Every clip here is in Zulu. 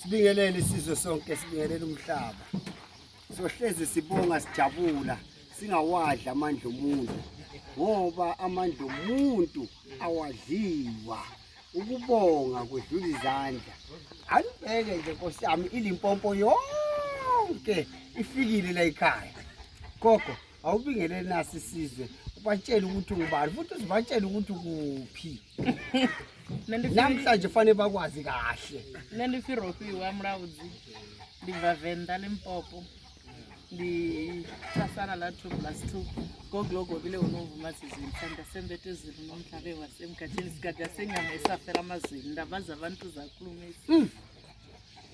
Sibingelele isizwe sonke, sibingelele umhlaba. Sohlezi sibonga sijabula singawadla amandla omuntu ngoba amandla omuntu awadliwa. Ukubonga kwedlula izandla. Anibheke nje Nkosi yami iLimpopo yonke ifikile la ekhaya. Gogo awubingelele nasi isizwe ubatshele ukuthi ungubani futhi uzibatshele ukuthi ukuphi. Namhlanje fanele bakwazi kahle. Nṋe ndi pfi Rofhiwa Mulaudzi ndi bva Venḓa Limpopo ndi thasana ḽa 2 plus 2 goglogovile unovuma zizweni sandla sembethe zulu nomhlabe wasemkhathini sigada senyama esafela amazweni ndaba zabantu zakhulumisa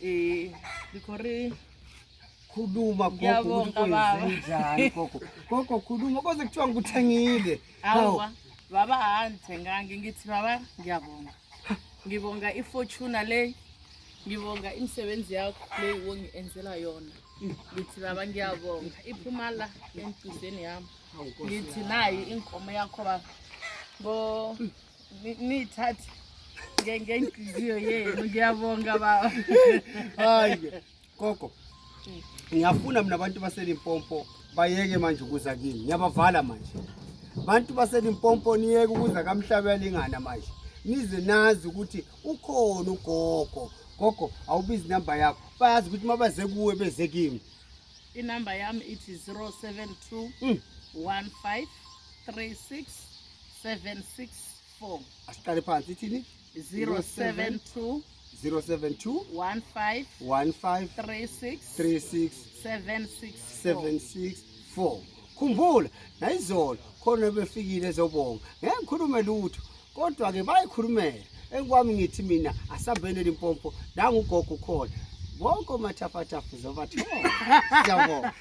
ndi khou ri Khuluma gogo ukuthi Ngiyabonga, baba. kwenzenjani gogo. Gogo khuluma koze kuthiwa ngikuthengile. Hawu. Awa, baba angithengangi ngithi baba ngiyabonga. Ngibonga iFortuner le. Ngibonga imisebenzi yakho le wongienzela yona. Ngithi baba ngiyabonga. Iphuma la enhliziyweni yami. Ngithi nayi inkomo yakho baba. Ngo niyithathe ngenhliziyo yenu. Ngiyabonga baba. Hayi gogo. Ngiyafuna mina abantu baseLimpopo bayeke manje ukuza kimi. Ngiyabavala manje. Bantu baseLimpopo niyeke ukuza kaMhlaba yalingana manje. Nize nazi ukuthi ukhona ugogo. Gogo awubizi inamba yakho. Bayazi ukuthi mabaze kuwe beze kimi. Inamba yami ithi 072 15 36 764. Asiqale phansi ithini? 072 072 15 15 36 36 764. 764. Khumbula nayizolo khona befikile ezobonga. Ngeke ngikhulume lutho kodwa ke bayikhulumela. Engikwami ngithi mina asambene Limpopo nangu ugogo ukhona. Bonke omathafathafa uzobathola. Siyabonga.